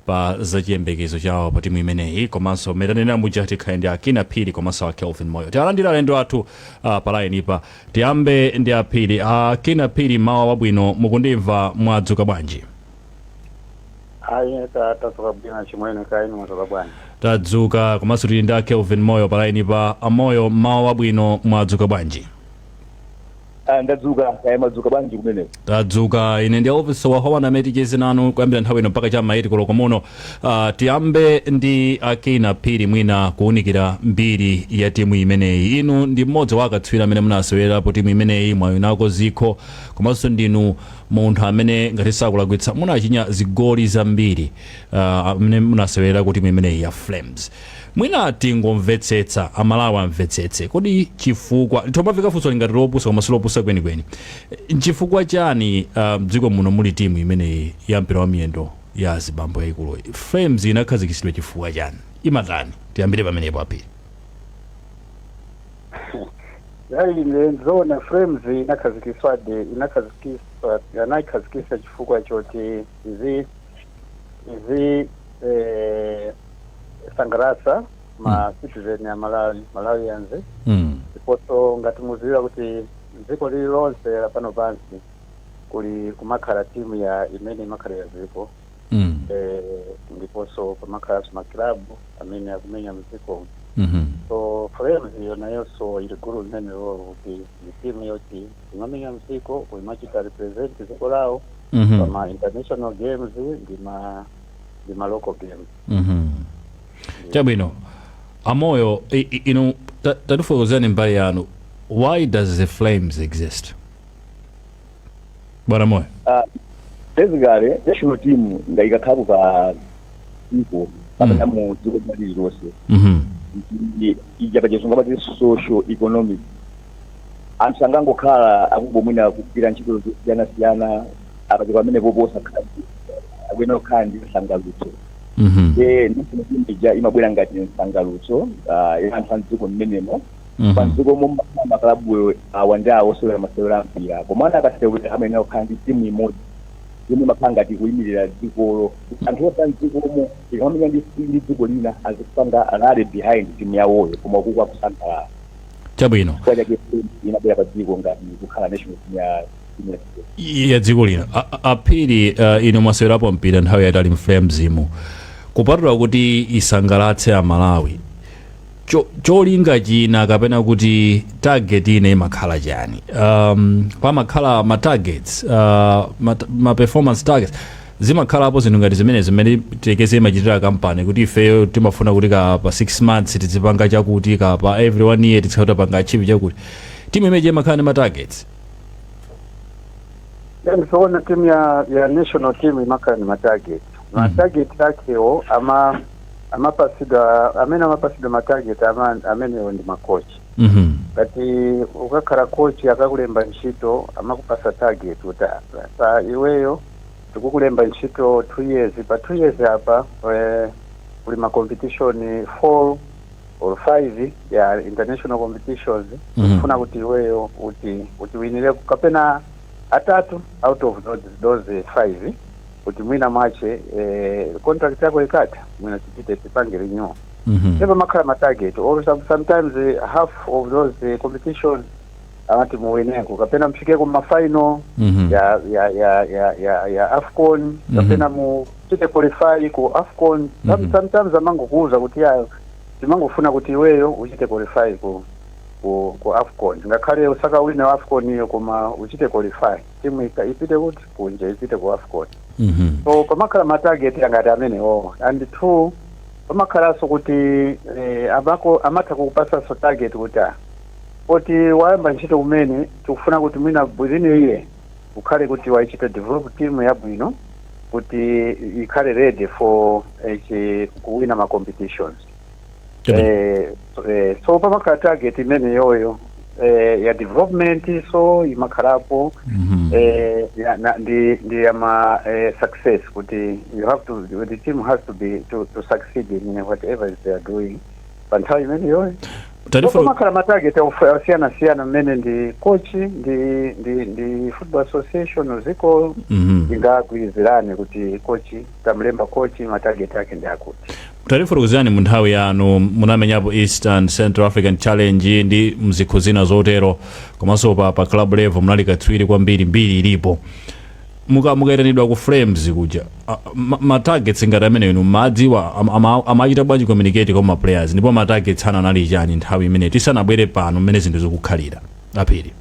Pa zachiyembekezo chawo pa timu imeneyi, komanso mmene tanena muja, tikhale ndi Akina Phiri komanso a Kelvin Moyo. Tialandira alendo athu pa line ipa. Tiyambe ndi Aphiri. Akina Phiri, mawa wabwino, mukundimva? Mwadzuka bwanji? Ayi, tadzuka bwino chimwene, kaya inu mwadzuka bwanji? Tadzuka. Komanso tili ndi a Kelvin Moyo pa line pa. Amoyo, mawa wabwino, mwadzuka bwanji? Ah, ndadzuka, kaya madzuka bwanji kumeneko? Tadzuka. Ine ndi Elvis Wahowana amene ticheze nanu kuyambira nthawi ino mpaka cha ma 8 koloko muno. Tiyambe ndi Akina Phiri, mwina kuwunikira mbiri ya timu imeneyi. Inu ndi mmodzi wa akatswiri amene munasewerapo timu imeneyi, mwawinako zikho, komanso ndinu munthu amene, ngati sakulakwitsa, munachinya zigoli zambiri amene munasewera ku timu imeneyi ya Flames. Mwina tingomvetsetsa, Amalawi amvetsetse, kodi chifukwa thomafika funso lingati lopusa koma silopusa kwenikweni, nchifukwa chani mdziko muno muli timu imeneyi ya mpira wa miyendo ya azibambo yayikuluyi? Flames inakhazikitsidwa chifukwa chani? Imatani? Tiyambire pamenepo, Aphiri. Yayi, nzoona, Flames inakhazikiswadi, inakhazikiswa, anayikhazikisa chifukwa choti izi sangalatsa ma citizen ya Malawi, Malawians. Ndiponso ngati muziwira kuti dziko lililonse la pano pansi kuli kumakhala timu ya imene imakhala ya dziko. Ndiponso pamakhalanso makilabu amene akumenya mdziko. So Flames iyo nayonso ili gulu limene lolo kuti ndi timu yoti imamenya mdziko, imachita represent dziko lawo pama international games ndi ma local games. Chabwino. Amoyo, inu tatifotokozani mbali yanu, why does the Flames exist, bwana Moyo? Basically, national team ngayikakhalapo pa dziko kapena mu dziko lililonse, ija pachizungu amati social economic. Anthu angangokhala akungomwina kugwira ntchito zosiyanasiyana apati pamene poposa akuyenera kukhala ndi msangalutso. National team ija imabwera ngati msangalutso ya anthu a mdziko mmenemo. Pa mdziko momwe makalabu awa ndi awo osewera masewera ampira, komana akasewera amayenera kukhala ndi timu imodzi yomwe imakhala ngati kuyimirira dzikolo. Anthu onse a mdzikomo ikamamenya ndi dziko lina azipanga rally behind timu yawoyo, koma ukuku akusangalala. Chifukwa chake inabwera pa dziko ngati kukhala national team ya timu ya dziko. Ya dziko lino. Aphiri, inu mwasewerapo mpira nthawi yayitali mFlames imu. Kupatula kuti isangalatse Amalawi, cholinga china kapena kuti target ina imakhala chani? Pamakhala ma targets, ma performance targets, zimakhalapo zinthu ngati zimene zimene tekeze imachitira kampani kuti ifeyo timafuna kuti ka pa 6 months tizipanga chakuti, ka pa every one year tizikhala tapanga achieve chakuti. Timu imeneyi imakhala ndi ma targets? Ndizoona, timu ya national team imakhala ni matarget. Matarget akewo amapasidwa, amene amapasidwa matarget amenewo ndi makochi. Ngati ukakhala coach, akakulemba ntchito amakupasa target kuti pa iweyo tikukulemba ntchito 2 years, pa 2 years apa kuli ma competition 4 or 5 ya international competitions. Tikufuna kuti iweyo uti winire kapena atatu out of those five, kuti mwina mwache contract yako ikatha, mwina tipite tipange renew. Never makhala ma target or sometimes half of those competitions amati muwineko kapena mfike ku mafinal ya AFCON, kapena muchite qualify ku AFCON. Sometimes amangokuuza kuti ya, timangofuna kuti iweyo uchite qualify ku AFCON, ngakhale usakawine AFCON iyo, koma uchite qualify, timu ipite kuti kunja, ipite ku AFCON. So pamakhala matarget angati amenewo. And two, pamakhalanso kuti abako amatha kukupasanso target kuti poti wayamba ntchito kumene, tikufuna kuti mwina within a year ukhale kuti waichita develop team yabwino kuti ikhale ready for kuwina ma competitions. So pamakhala target imene yoyo ya development, so imakhalapo ndi ama success, kuti you have to the team has to be to succeed in whatever is they are doing pa nthawi imene yoyo. Pamakhala ma target osiyana-siyana mmene ndi coach ndi football association ziko ingagwirizirane kuti coach tamlemba coach, ma target ake ndi akuti. Tatifotokozerani, mu nthawi yanu munamenyapo Eastern Central African Challenge ndi mzikho zina zotero, komanso pa club level munali katswiri kwambiri, mbiri ilipo. Mukayitanidwa ku Flames kuja, ma targets ngati amene inu madziwa amachita bwanji communicate kwa ma players, ndipo ma targets anu anali chani nthawi imene tisanabwere pano mmene zinthu zikukhalira, Aphiri?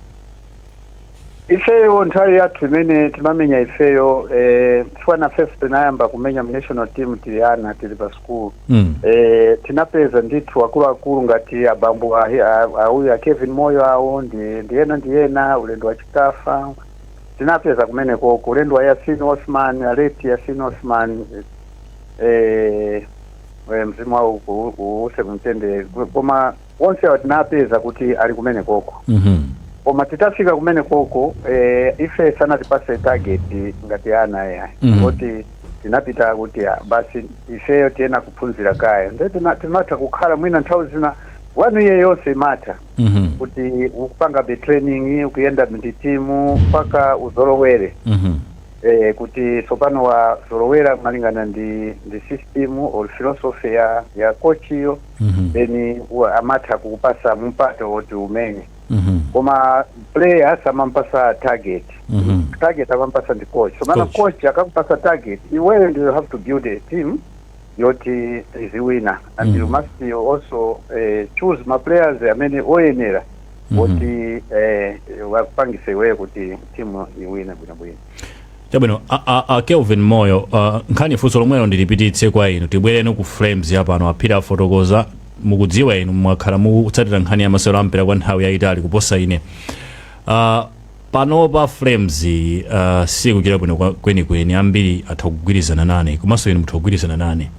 Ifeyo nthawi yathu imene timamenya ifeyo, chifukwa nafeso tinayamba kumenya mu national team tili ana, tili pa school. Tinapeza ndithu akuluakulu ngati abambo auyu a Kevin Moyo awo ndi ena ulendo wa Chikafa tinapeza kumeneko, ulendo wa Yasin Osman, aleti Yasin Osman, mzimu wawo uuse mtendere. Koma onse awa tinapeza kuti ali kumenekoko. Koma titafika kumene koko, ife sanatipase target ngati ana ya kuti tinapita kuti basi ifeyo tiyena kuphunzira kaya nde timatha kukhala mwina nthawi zina one year yonse imatha kuti ukupanga be training, ukuyenda ndi timu mpaka uzolowere kuti tsopano wazolowera malingana ndi system or philosophy ya coach iyo. Then amatha kukupasa mpata woti umenye. Koma player samampasa target. Target amampasa ndi coach. So mana Coach. Coach akakupasa target, iweyo you have to build a team yoti iziwina and you must also choose ma players amene oyenera kuti wakupangise iweyo kuti timu iwine bwinobwino. Chabwino, a Kelvin Moyo, nkhani funso lomwelo ndilipititse kwa inu. Tibwereno ku Flames yapano. Aphiri afotokoza, mukudziwa inu mwakhala mukutsatira nkhani ya masewero ampira kwa nthawi yayitali kuposa ine. Panopa Flames sikuchita bwino kwenikweni, ambiri atha kugwirizana nane, komanso inu mutha kugwirizana nane.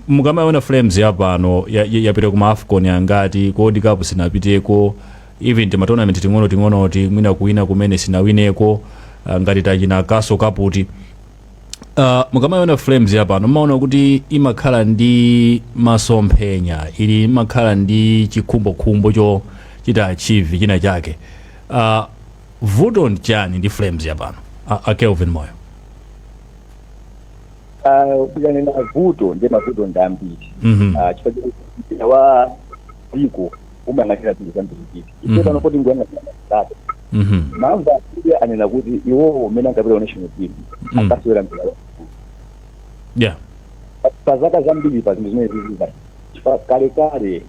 Mukamaona Flames yapano, yapita kuma AFCON angati, World Cup sinapiteko, even tima tournament ting'ono ting'onoti mwina kuwina kumene sinawineko, ngati tachina kaso kaputi. Mukamaona Flames yapano, mmaona kuti imakhala ndi masomphenya, ili imakhala ndi chikhumbokhumbo cho chita achieve china chake? Vuto nchani ndi Flames yapano, a Kelvin Moyo? Kuyanena vuto, ndi mavuto ndi ambiri. Chifukwa chakuti mpira wa dziko umayang'anira zinthu zambirimbiri. Ife pano poti ngoyang'anira masalato. Mamva iye anena kuti iwowo umene ankapita ku national team ankasewera mpira wa pa zaka zambiri pa zinthu zimene ziziza, chifukwa kalekale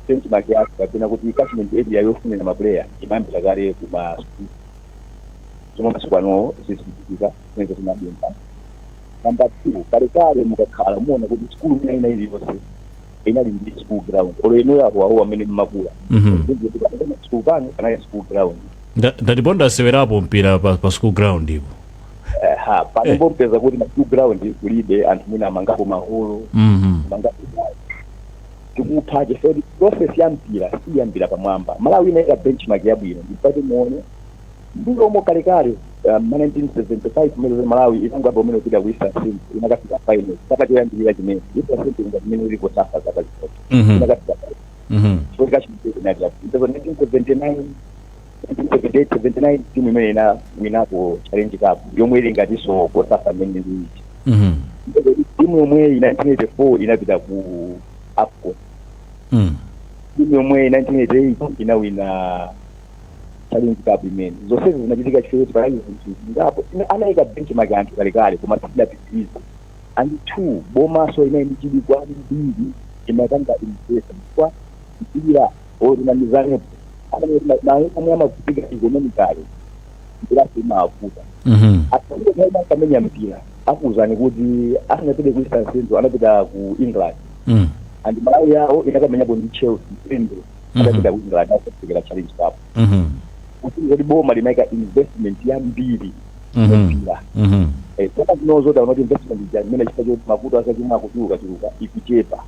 benchmark yathu kapena kuti catchment area yofunira ma player imayambira kale kuma zomwe masiku ano zizikuchitika zimene zinabimba. Number two, kalekale mukakhala muona kuti skulu ina ina iliyonse inali ndi school ground, olo ino apo awo amene mmakula school pano panali school ground. Ndatipo ndasewerapo mpira pa school ground ipo. Ha, pano pompeza kuti ma school ground kulibe, anthu mwina amangapo maholo, amangapo. Tikupha chifukwa process ya mpira siyambira pamwamba. Malawi inayika benchmark yabwino, ndipati muone mbuyomo kalekale, ma 1975 kumene Malawi inangwamba umene kupita ku Eastern Central, inakafika final chaka choyambirira chimene Eastern Central ngati imene iliko safa zaka zitatu inakafika final chifukwa chikachimene inali yapo. 1979, 1978, 79, timu imene ina winako Challenge Cup yomwe ili ngatinso kosafa imene ili. Timu yomwe 1984 inapita ku AFCON. Timu yomwe 1988 inawina Challenge Cup imene. Zonsezi zinachitika chifukwa kuti panali zinthu zingapo anayika benchmark anthu kalekale, koma tidapitiriza. And two, bomaso inali ndi chidwi kwambiri, imakanga invest chifukwa mpira otinamizanepo omwe amavutika economically, mpiraso imavuta. Asante akamenya mpira akuwuzani kuti asanapite ku Eastern Central anapita ku England and Malawi yawo inakamenyapo ndi Chelsea endo adapita ku England akasekera Challenge Cup. Kuti boma limaika investment yambiri mpira. Saka zinozoda unoti investment ija imene chifukwa choti mavuto asachimwa akuchuluka chuluka ikuchepa.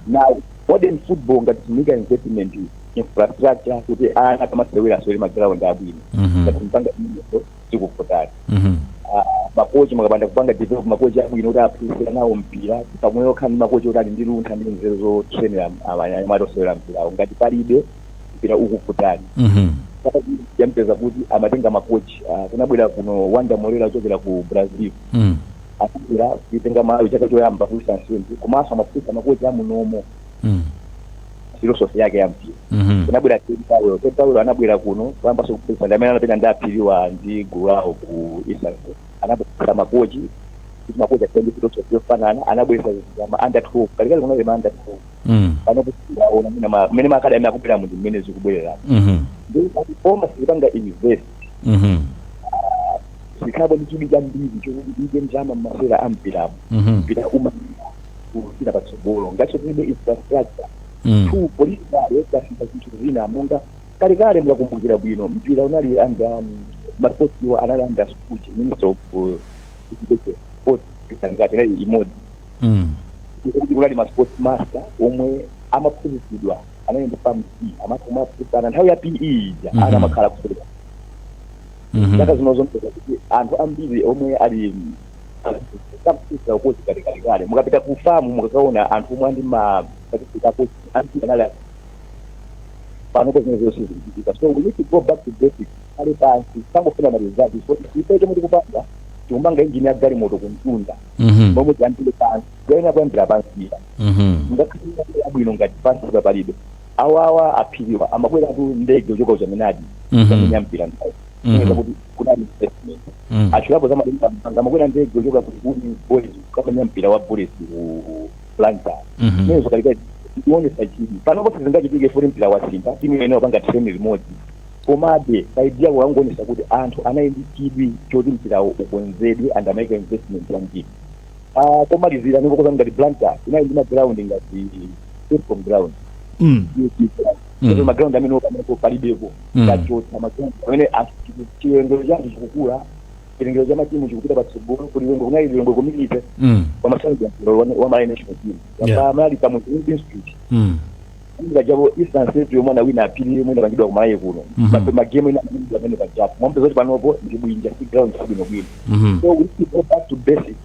Now modern football, ngati timuika investment infrastructure kuti ana akamasewera asewere ma ground abwino, ngati mpanga imenezo zikuvutani. Makochi, mukapanda kupanga develop makochi abwino kuti aphunzira nawo mpira pamwe okhala ndi makochi oti ali ndi luntha ndi nzeru zotrainera anyamata osewera mpirawo, ngati palibe, mpira ukuvutani. Yampeza kuti amatenga makochi, kunabwera kuno Wanda Morera kuchokera ku Brazil. Anabwera kuitenga Malawi chaka choyamba ku Sansembe, komanso amaphunzitsa makochi amunomo philosophy yake ya mpira. Kunabwera Ted Powell. Ted Powell anabwera kuno kuyambanso kuphunzitsa, ndi amene anapita ndi aphiriwa ndi gulu lawo ku Eastern. Anabweretsa makochi kuti makochi akhale ndi philosophy yofanana. Anabweretsa ma under 12. Kalikali kunali ma under 12. Pano kuaona mmene ma academy akubwera mu mmene zikubwerera. Ndi boma silipanga invest, sikhapo ndi chidwi chambiri chokuti ike ndalama mmasewera a mpiramo, mpira uma kupita patsogolo ngatinso tilibe infrastructure. Two, politically tasintha zinthu zina, monga kalekale, mukakumbukira bwino, mpira unali under masports iwo anali under school, Minister of Education, sports ngati inali imodzi. Kuti kunali ma sports master omwe amaphunzitsidwa, anali ndi FAM, amaphunzitsana nthawi ya PE ija. Ana amakhala kusewera. Zaka zino zompeza kuti anthu ambiri omwe ali sakuphunzitsa ukochi kalekale, mukapita ku FAM mukakaona anthu omwe andi ma certificate akochi ambiri anali panopo. Zimene zonse zikuchitika, so we need to go back to basics. Ale pansi sangofuna ma results, so ife chomwe tikupanga, tikumanga injini ya galimoto kumtunda. Momwe tiyambire pansi, kuyena kuyambira pansipa. Ngakhale abwino ngati pansi palibe, awawa aphiriwa amabweratu ndege kuchoka kuchaminadi kamenya mpira nthawi kuti kunali investment. Achulapo zamalimba amakwera ndege kuchoka ku Likuni Boys kukamenya mpira wa Bullets ku Blantyre. Zimenezo kalikali tionesa chidwi. Panopo sizingachitike futi, mpira wasintha, timu imene wapanga training limodzi, komabe ka idea kukangoonesa kuti anthu anali ndi chidwi choti mpirawo ukonzedwe and amaika investment yambiri. Komalizira, ndikokoza ngati Blantyre inali ndi maground ngati Escom ground, maground amene pamene palibepo. Tachotsa maground amene chiwerengero chanthu chikukula, chiwerengero cha matimu chikupita patsogolo. Kuti Lilongwe, kunali Lilongwe Community pamasanjo wa Malawi national team. Pamali Kamuzu Institute ngajapo Eastern State yomwe anawina apiri yomwe inapangidwa ku Malawi kuno. Magemu ina amene pajapo mwambe zoti panopo ndi bwinja, si ground bwinobwino. So we need to go back to basics,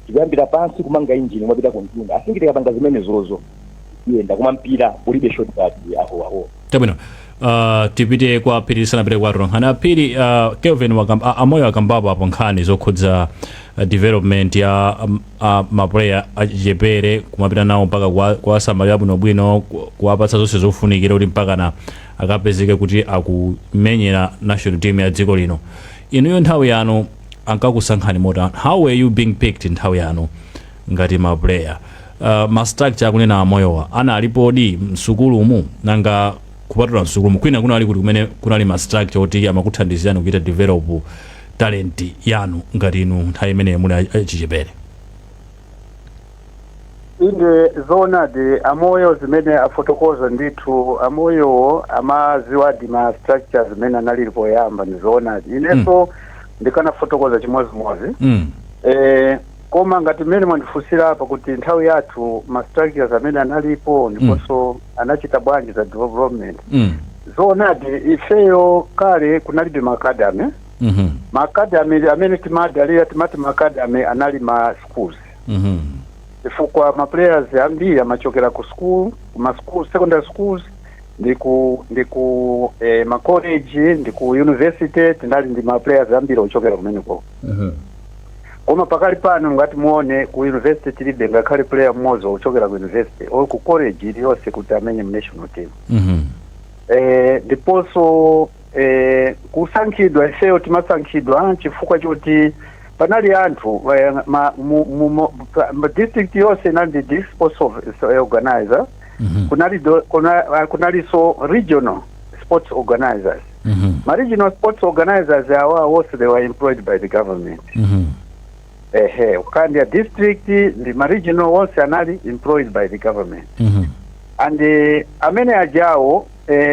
tikuyambira pansi kumanga injini mwapita kumtunda. Asingi tikapanga zimene zozo iyenda, koma mpira ulibe shortcut aho aho. Chabwino, tipite kwa Phiri tisanapite kwa atolankhani. Aphiri, Kelvin Amoyo akambapo apo nkhani zokhudza development ya maplayer achichepere, kumapita nawo mpaka kuwasamalira bwinobwino, kuwapatsa zonse zofunikira kuti mpakana akapezeke kuti akumenyera national team ya dziko lino. Inuyo nthawi yanu ankakusankhani motani? How were you being picked nthawi yanu ngati ma player? Ma structure akunena amoyowa ana alipodi msukulumu? Nanga kupatula msukulumu, kwina kunali kuti kumene kunali ma structure oti amakuthandizirani kuchita develop talent yanu ngati inu nthawi imeneyo muli achichepere? Inde, zoonadi, amoyo zimene afotokoza ndithu, amoyowo amaziwadi ma structures zimene analili poyamba, ndi zoonadi. Inenso ndikanafotokoza chimozimozi. Koma ngati mmene mwandifunsira apa kuti nthawi yathu ma structures amene analipo ndiponso anachita bwanji za development, zoonadi, ifeyo kale kunalibe ma academy. Ma academy amene timadalira, timati ma academy, anali ma schools, chifukwa ma players ambiri amachokera ku school, kuma school, secondary schools ndi ku ma college ndi ku university. Tinali ndi ma players ambiri ochokera kumeneko. Koma pakali pano ngati muone ku university tilibe ngakhale player mmodzi ochokera ku university or ku college iliyonse kuti amenye mu national team. Ndiponso kusankhidwa, ifeyo timasankhidwa chifukwa choti panali anthu ma district yonse inali ndi district sports organizer. Kunalinso regional sports organizers. Ma regional sports organizers awa wonse, they were employed by the government. Ehe, kandi ya district ndi ma regional wonse anali employed by the government. And amene ajawo,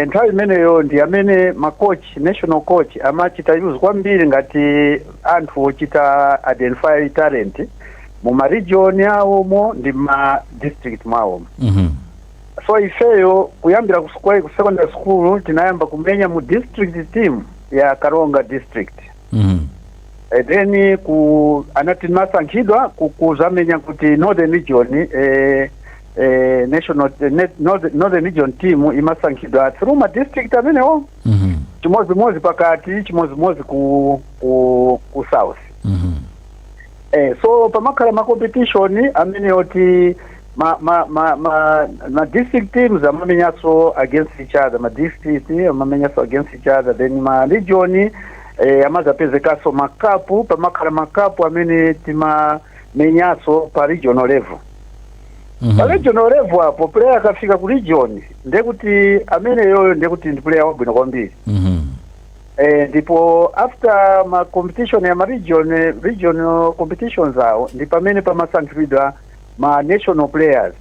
nthawi imeneyo ndi amene ma coach, national coach amachita use kwambiri ngati anthu ochita identify talent mu ma region awomo ndi ma district mwawomo. So ifeyo kuyambira ku secondary school tinayamba kumenya mu district team ya Karonga District. Then ku anati masankhidwa kuzamenya kuti Northern Region, national, Northern Region team imasankhidwa through ma district amenewo, chimozimozi pakati, chimozimozi ku south. So pamakhala ma competition amene oti ma district teams amamenyanso against each other, ma district amamenyanso against each other, then ma region amazapezekaso ma cup. Pamakhala ma cup amene timamenyanso pa regional level. Pa regional level apo, player akafika ku region, ndekuti amene yoyo ndekuti ndi player wabwino kwambiri. Ndipo after ma competition ya ma region, regional competitions awo, ndi pamene pamasankhidwa ma national players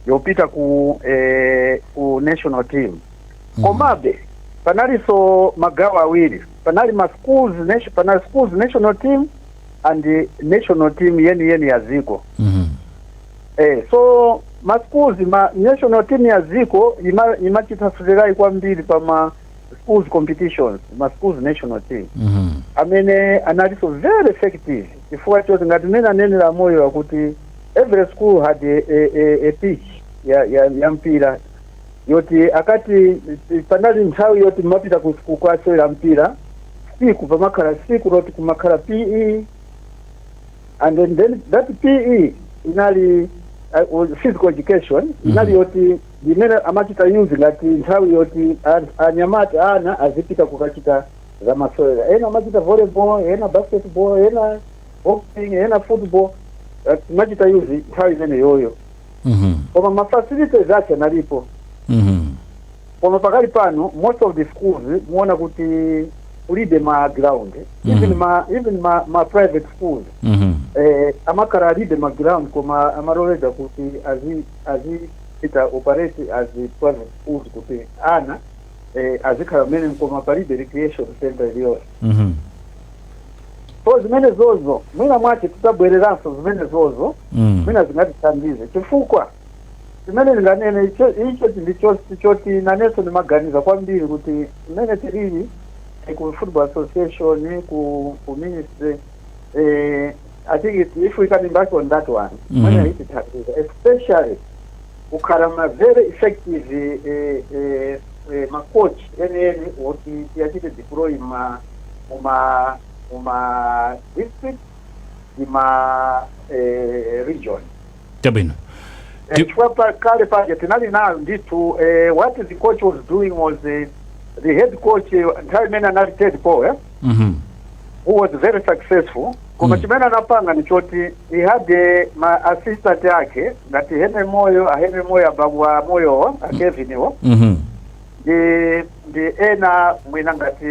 yopita ku national team. Komabe panalinso magawo awiri: panali ma schools nation, panali schools national team and national team yeni yeni ya ziko. So ma schools, ma national team ya ziko imachita rely kwambiri pa ma schools competitions, ma schools national team amene analinso very effective, chifukwa choti ngati mmene anenera moyo wakuti every school had a pitch ya mpira, yoti akati panali nthawi yoti mapita ku kukasewera mpira siku, pamakhala siku loti kumakhala PE, and then that PE inali physical education, inali yoti imene amachita use ngati nthawi yoti anyamata, ana azipita kukachita zamasewera. Ena amachita volleyball, ena basketball, ena boxing, ena football. Timachita use nthawi imene yoyo, koma ma facilities ake analipo. Koma pakali pano most of the schools muona kuti kulibe ma ground, even ma private schools amakhala alibe ma ground, koma amaloleza kuti azipita operate as private schools, kuti ana azikhala mmene, koma palibe recreation center iliyonse. So zimene zozo mwina mwache titabwereranso zimene zozo, mwina zingatithandize, chifukwa chimene ndinganene icho ndicho choti nanenso ndimaganiza kwambiri kuti mmene tilili ku Football Association, ku ministry, I think if we can embark on that one, mwina itithandiza, especially kukhala ma very effective ma coach enieni woti tiyachite deploy ma muma district ima region. Chabwino. Chifukwa kale paja tinali nayo ndithu. What the coach was doing was, the head coach, nthawi imene anali Ted Paul, who was very successful, koma chimene anapanga ni choti he had ma assistant ake ngati Henry Moyo, a Henry Moyo, ababu a Moyowo, a Kevin wo, ndi ena mwina ngati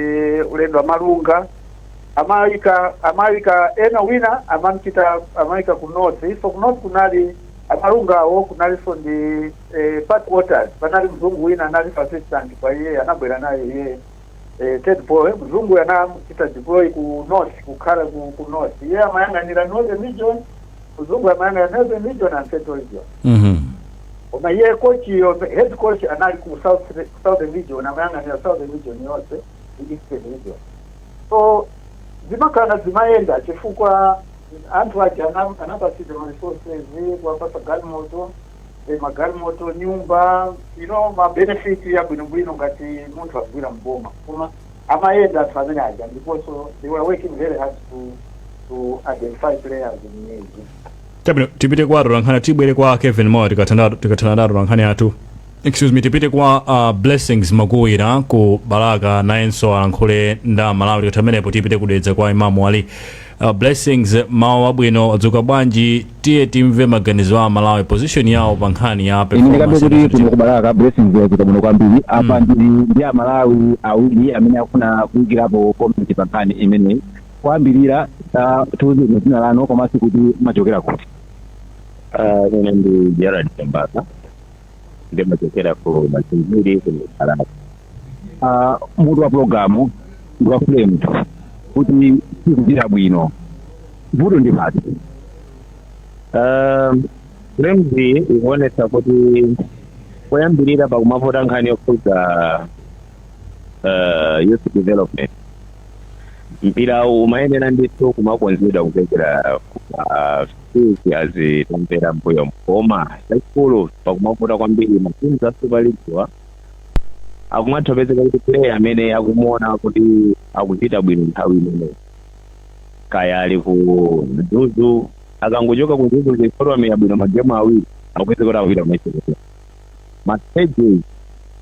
ulendo amalunga, amayika ena, wina amamchita amayika ku north. So ku north kunali amalungawo, kunalinso ndi Pat Waters, panali mzungu wina anali assistant kwa iye, anabwera naye iye, Ted Boy, mzungu anamchita deploy ku north, kukhala ku north. Iye amayang'anira Northern Region, mzungu amayang'anira Northern Region and Central Region. Koma iye coach yo, head coach, anali ku Southern Region, amayang'anira Southern Region yonse ndi Eastern Region. So zimakhala zimayenda chifukwa anthu aja anapatsidwa ma resources, kuwapasa galimoto, magalimoto, nyumba, ma benefit yabwinobwino ngati munthu agwira mboma. Koma amayenda anthu amene aja, ndiponso they were working very hard to identify players in need. Chabwino, tipite kwa atolankhani, tibwere kwa Kevin Moyo tikathana ndi atolankhani athu. Excuse me, tipite kwa Blessings Makuwira ku Balaka, nayenso alankhule nda Malawi. Tikatha pamenepo tipite kudedza kwa Imamu Ali. Blessings, mawu abwino, adzuka bwanji? Tiye timve maganizo a Malawi, position yawo pa nkhani ya Ine ndikambe performance. kuti kuno kuBalaka, Blessings, yadzuka bwino kwambiri. Apa ndili ndi Amalawi awiri amene akufuna kuyikirapo comment pa nkhani imeneyi. Kuyambirira, tiuzeni dzina lanu komanso kuti machokera kuti. Ine ndi Gerald Chambaka, ndimachokera ku Machinjiri ku Balaka. Mutu wa programu ndi wa Flames kuti sikuchita bwino, vuto ndi pati? Flames ikuonetsa kuti poyambirira pakumavota nkhani yokhudza youth development. Mpira umayenera ndithu kumakonzedwa kuchokera fees azitamvera mbuyo, koma chachikulu pakumavuta kwambiri matimu a Super League akumatha pezeka kuti player amene akumuona kuti akuchita bwino nthawi imeneyo, kaya ali ku Mzuzu, akangochoka ku Mzuzu chifukwa bwino magemu 2, akupeza kuti akupita kumachekera. Ma stages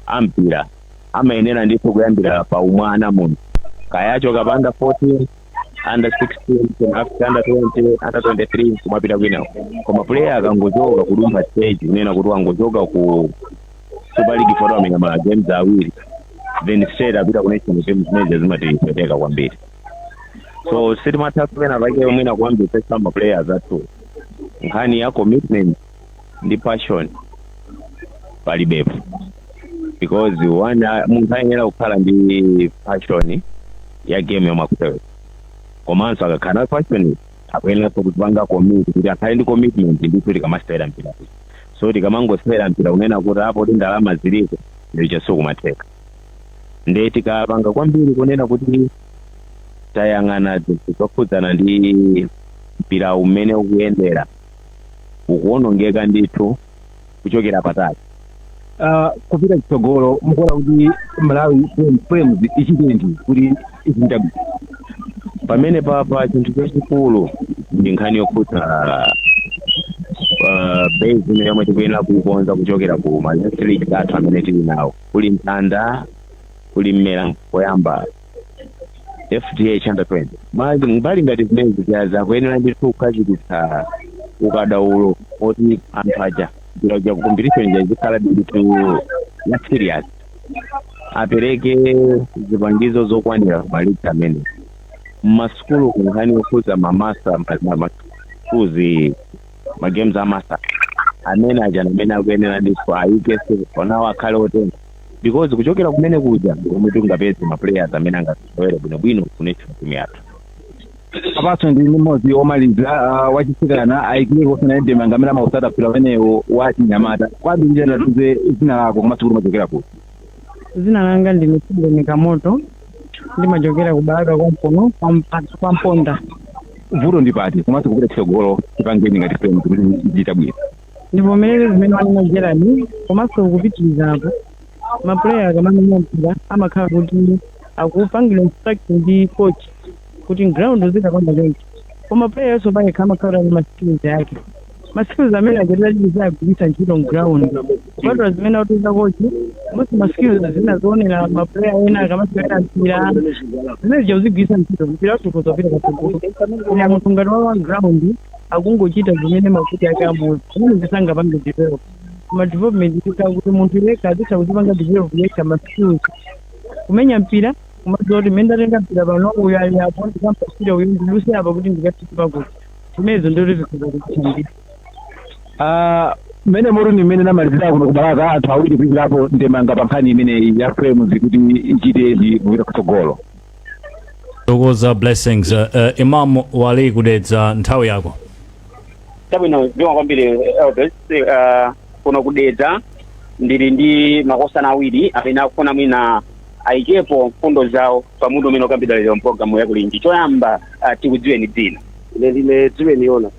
ampira amayenera ndithu kuyambira pa umwana munthu, kaya achoka pa under 14, under 16, after under 20, under 23, kumapita kwina. Koma player akangochoka kudumba stage, kunena kuti wangochoka ku Super League photo amenya ma games 2, then straight apita ku national team, zimene zimatipweteka kwambiri. So sitimatha pena pake mwina kuyambitsa ma players athu nkhani ya commitment ndi passion palibepo, because one, munthu ayenera kukhala ndi passion ya game yomwe akusewera, komanso akakhala na passion akuyeneranso kupanga commit, kuti akhale ndi commitment ndithu tikamasewera mpira. So tikamangosewera mpira kunena kuti apo ti ndalama ziliko, ndicho sikumatheka. Nde tikapanga kwambiri kunena kuti tayang'ana zinthu zokhudzana ndi mpira umene ukuyendera, ukuwonongeka ndithu kuchokera patali. Kupita chitsogolo, mukuona kuti Malawi Flames ichitenji kuti ichita bwino? Pamene papa chinthu chachikulu ndi nkhani yokhudza base imene yomwe tikuyenera kuikonza kuchokera ku ma league athu amene tili nawo, kuli Nthanda, kuli Mmera poyamba, FDH under 20. Mbali ngati zimenezi zakuyenera ndithu kukhazikitsa ukadaulo oti anthu aja mpira uja competition ija izikhala ndithu ya serious, apereke zipangizo zokwanira ku maligi amene mmasukulu, kunkhani yokhudza mamasa masukuzi, magames amasa amene aja amene akuyenera ndithu ayike onawo akhale otenga, because kuchokera kumene kuja komwe tingapeze ma players amene angasewere bwinobwino ku national team yathu. Apaso ndi mmodzi womaliza, wachisikana ayikire kosana ndemanga amene amausata mpira umenewo wa chinyamata. Kwambiri tatuze dzina lako komanso kuti umachokera kuti. Zina langa ndine Sibeni Kamoto, ndimachokera ku Balaka konkuno kwa Mponda. Vuto ndi pati, komanso kupita chitsogolo chipangeni ngati Flames kuti ichita bwino? Ndivomereze zimene wanena Gerard, komanso kupitirizapo, maplayer akamamenya mpira amakhala kuti akupangira instruction ndi coach kuti ground zikapanga chonchi, koma player yonso payekha amakhala ndi ma skills ake, ma skills amene achitira chiti agwiritsa ntchito mground kupatula zimene akutiza coach, komanso ma skills zina zoonera maplayer ena akamasewera mpira, zimene zija uzigwiritsa ntchito, mpira wathu ukuzapita patsogolo. Koma munthu ngati wawa ground akungochita zimene makuti ake amuzi, zimene zisangapange develop. Koma development ikhala kuti munthu yekha azitha kuzipanga develop yekha ma skills, kumenya mpira, kumadziwa kuti mmene ndatenga mpira pano, uyu ali apo, ndikampasira uyu, ndiluse apa kuti ndikafike pakuti zimenezo ndoti zikhoza kutithandiza. Mmene muti ni mmene namalizira kuno kubalaka anthu awiri kuikirapo ndemanga pa nkhani imeneyi ya Flames kuti ichite kupita kutsogolo. Tokoza Blessings. Imam Wali kudedza, nthawi yako. Chabwino, zikomo kwambiri Elvis. Kuno kudedza ndili ndi makosana awiri amene akufuna mwina ayikepo mfundo zawo pamutu umene ukambidwa lero mpologalamu yakulinji. Choyamba, tikudziweni dzina. Ine ndine Dziweni Yona.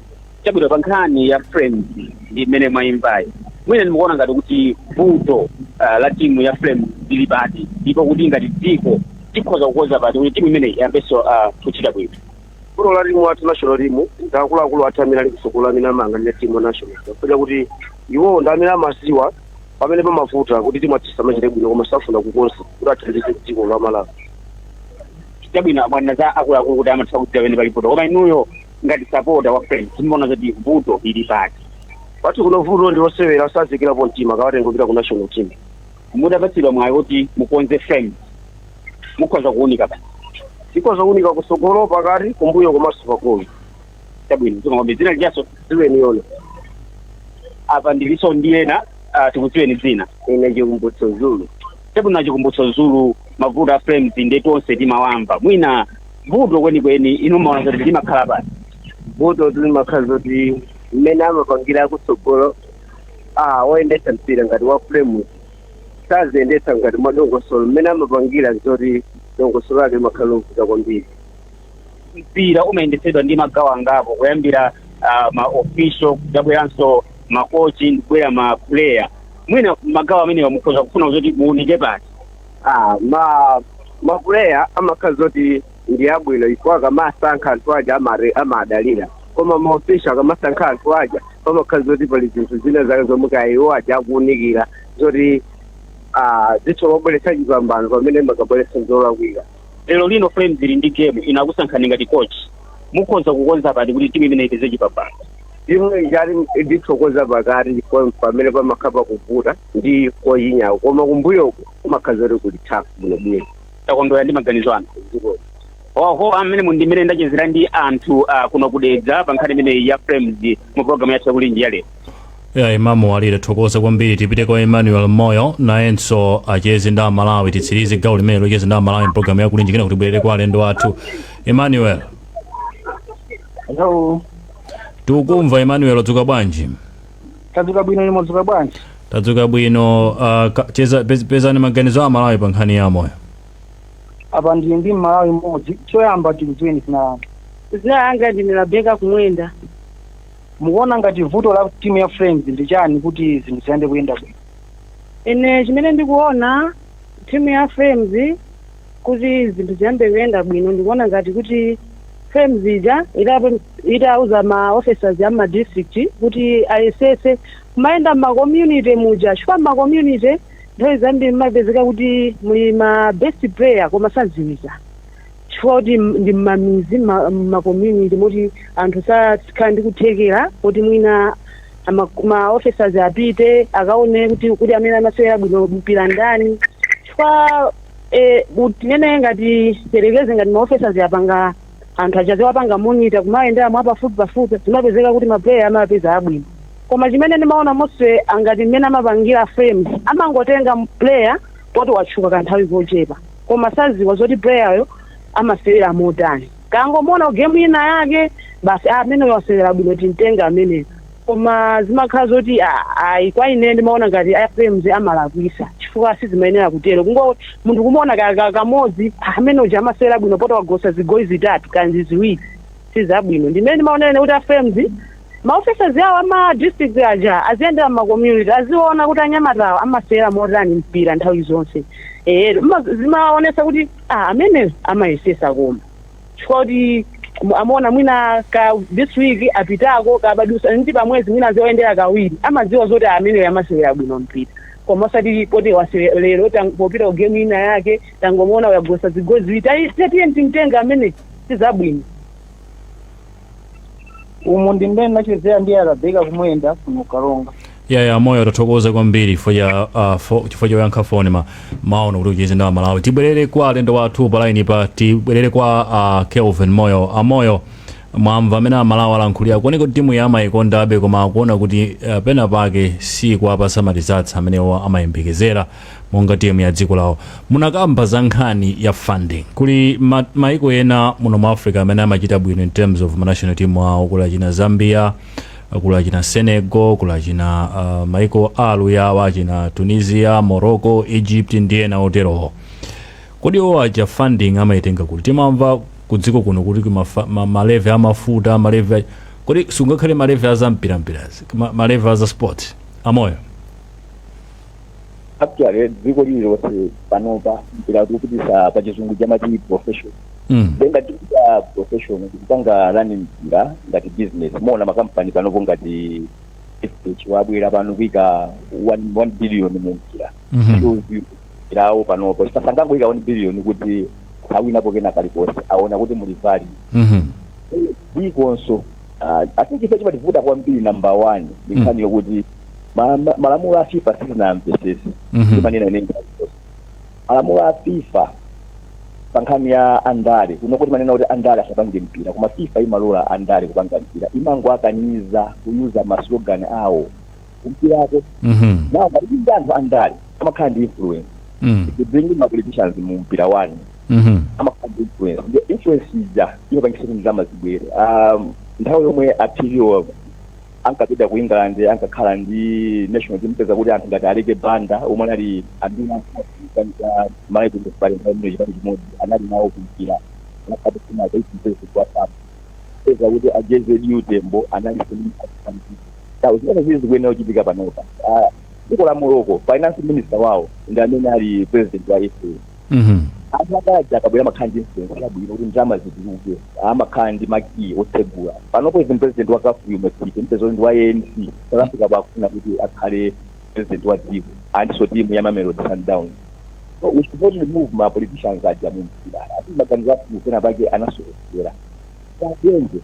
Chabwino, pa nkhani ya Flames ndi mmene mwayimvayi, mwina ndikuona ngati kuti vuto la timu ya Flames lili pati, ndipo kuti ngati dziko tikhoza kukonza pati kuti timu imeneyi iyambenso kuchita bwino? Vuto la timu athu, national team, ndi akuluakulu athu amene ali kusukulu amene amayang'anira timu ya national, chifukwa kuti iwowo ndi amene amaziwa pamene pamavuta kuti timu athu isamachite bwino, koma safuna kukonza kuti athandize dziko la Malawi. Chabwino, mwanena za akuluakulu kuti amatha kudziwa pamene pali vuto, koma inuyo ngati supporter wa Flames timaona zoti vuto lili pati? Kwathu kuno vuto ndi osewera sazikirapo mtima kawatenga kupita ku national team. Mudapatsidwa mwayi kuti mukonze Flames, mukhoza kuwunika basi? Tikhoza kuwunika kusogolo, pakati, kumbuyo komanso pagolo. Chabwino, zikomo. Dzina lijaso? Dziweni Yona. Apa ndiliso ndi ena, tikudziweni dzina. Ine Chikumbutso Zulu. Chabwino, Chikumbutso Zulu, mavuto a Flames ndi tonse timawamva, mwina vuto kwenikweni inu maona zoti limakhala pati? Vuto limakhala zoti mmene amapangira kutsogolo, woyendetsa mpira ngati wa Flames saziyendetsa ngati mwa dongosolo. Mmene amapangira zoti dongosolo lake limakhala lovuta kwambiri. Mpira umayendetsedwa ndi magawo angapo, kuyambira ma official, kudzabweranso makochi, ndikubwera ma player. Mwina magawo amenewa mukhoza kufuna kuti muunike pati? Ah, ma player amakhala zoti ndi abwino ifo akamasankha anthu aja amadalira, koma ma official akamasankha anthu aja pamakhala zoti pali zinthu zina zake zomwe kaya iwo aja akuwunikira zoti zitho mabweretsa chipambano pamene makabweretsa zolakwika. Lero lino Flames ili ndi game, inakusankhani ngati coach. Mukhoza kukonza pati kuti timu imene ipeze chipambano? Timu ijati ndithokoza pakati chifukwa pamene pamakhala pakuvuta ndi koyinyawo, koma kumbuyoko kumakhala zoti kuli tough bwinobwino. Takondwera ndi maganizo anu. Oho, amene mundimene ndachezera ndi anthu kuno kudedza pa nkhani imeneyi ya Flames mu programu yathu yakulinji ya lero. Ya, Imamu Walire, thokoza kwambiri. Tipite kwa Emmanuel Moyo, nayenso acheze ndi Amalawi. Titsirize gawo limene locheza ndi Amalawi mpulogalamu yakulinji, kena kuti tibwerere kwa alendo athu. Emmanuel. Hello. Tikukumva, Emmanuel. Udzuka bwanji? Tadzuka bwino, ine mwadzuka bwanji? Tadzuka bwino. Cheza pezani maganizo a Malawi pa nkhani ya Moyo. Apa ndili ndi Mmalawi mmodzi. Choyamba tikudziweni dzina lanu. Dzina langa ndine Rabeka Kumwenda. Mukuona ngati vuto la timu ya Flames ndi chani kuti zinthu ziyambe kuyenda bwino? Ine chimene ndikuona, timu ya Flames kuti zinthu ziyambe kuyenda bwino, ndikuona ngati kuti Flames ija itauza ma officers a ma district kuti ayesese kumayenda ma community muja, chifukwa ma community nthawi zambiri mumapezeka kuti muli ma best player koma sadziwika, chifukwa kuti ndi mmamizi, ma community moti anthu sakhala ndi kuthekera kuti mwina ma officers apite akaone kuti amene amasewera bwino mpira ndani. Chifukwa tinene ngati perekeze ngati ma officers apanga anthu achaze wapanga monitor kumayendera mwa pafupi pafupi, zimapezeka kuti ma player amapeza abwino. Koma chimene ndimaona mose angati mmene amapangira Flames, amangotenga player poti watchuka kanthawi kochepa, koma saziwa zoti player amasewera motani. Kangomona game ina yake basi, amene wasewera bwino, timtenga ameneyo. Koma zimakhala zoti ayi, kwa ine ndimaona ngati a Flames amalakwisa, chifukwa sizimayenera kutero. Kungo munthu kumuona kamodzi, amene uja amasewera bwino poti wagosa zigoli zitatu kanzi ziwiri, sizabwino. Ndimene ndimaonera kuti a Flames, ma officers awo ama district aja aziyendera ma community, aziona kuti anyamatawo amasewera motani mpira nthawi zonse. Zimaonesa kuti amene amayesesa, koma chifukwa kuti amaona mwina ka this week apitako kabadusa ndi pamwezi mwina azioyendera kawiri, amadziwa zoti ameneyo amasewera bwino mpira. Koma osati poti wasewera lero, popita ku game ina yake tangomuona wagosa zigoli ziwiri, tatiye timtenga amene, sizabwino. Umu ndi mmene ndachezera ndi Arabeka Kumwenda kuno Kalonga. Ya, Moyo, tathokoza kwambiri chifukwa choyankha foni maono kuti ucheze ndi Amalawi. Tibwerere kwa alendo wathu pa line pa. Tibwerere kwa Kelvin Moyo. Amoyo, mwamva amene Amalawi alankhulira. Kuoneka kuti timu ya amayikondabe, koma akuona kuti pena pake si kuwapasa ma results amenewo amayembekezera monga timu ya dziko lawo. Munakamba za nkhani ya funding. Kuli maiko ena muno mu Africa amene amachita bwino in terms of ma national team awo. Kuli achina Zambia, kuli achina Senegal, kuli achina maiko aluyawa, achina Tunisia, Morocco, Egypt ndi ena oterowo. Kodi iwo aja funding amayitenga kuti? Timamva ku dziko kuno kuti ma levy amafuta, ma levy kodi sungakhale ma levy azampirampirazi, ma levy aza sport, Amoyo? Actually, dziko lililonse panopa mpira tikupitisa pa Chizungu chamati professional. Then ngati tikupita professional, tikupanga run mpira ngati business. Muona makampani panopo ngati FH wabwera pano kuika 1 billion mu mpira. Mpirawo panopo sipasangangoika 1 billion kuti awinapo kena kalikonse, aona kuti muli value. Dzikonso I think ife chimativuta kwambiri, number one, ndi nkhani yokuti malamulo a FIFA sitinamvesese. Timanena ine malamulo a FIFA pa nkhani ya andale kuno, kuti manena kuti andale asapange mpira, koma FIFA imalola andale kupanga mpira, imangoakaniza kuyuza ma slogan awo kumpirako. Nawo ngati ndi anthu andale amakhala ndi influence. If you bring in ma politicians mu mpira wanu, amakhala ndi influence. Ndi influence ija imapangisa kuti ndalama zibwere. Nthawi yomwe aphiriwo ankapita ku England, ankakhala ndi national team, peza kuti anthu ngati Aleke Banda omwe anali anduna Malawi Congress Party nthawi imeneyo, chipani chimodzi, anali nawo kumpira. Vice wa FAM, peza kuti a JZU Tembo anali tawo. Zimene zili zikuyenera kuchitika panopa, dziko la Morocco, finance minister wawo ndi amene ali president wa FA. Anthu akaja akabwera amakhala ndi influence yabwino kuti ndalama zituluke, amakhala ndi makiyi otsegula. Panopo even president wa CAF Motsepe mpezo ndi wa ANC, South Africa, pakufuna kuti akhale president wa dziko andiso timu ya Mamelodi Sundowns. So we should not remove ma politicians aja mu mpira. Ati maganizo athu pena pake anasokonekera. Tayenze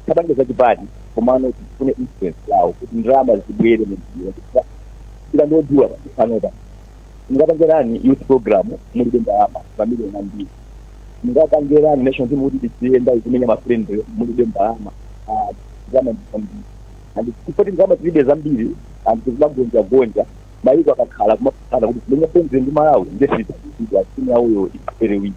tapange zachipani, komano tifune influence yawo kuti ndalama zibwere mu mpira. Mpira ndiodula panopa. Mungapangerani youth program mulibe ndalama mamiliyoni ambiri? Mungapangerani national team kuti tiziyenda izimenya ma friendly mulibe ndalama? Ndalama ndi zambiri, and tifoti ndalama tilibe zambiri and tizimagonja gonja. Mayiko akakhala kumakhala kuti kumenya friendly ndi Malawi ndesitidwa, timu yawoyo ipere weak.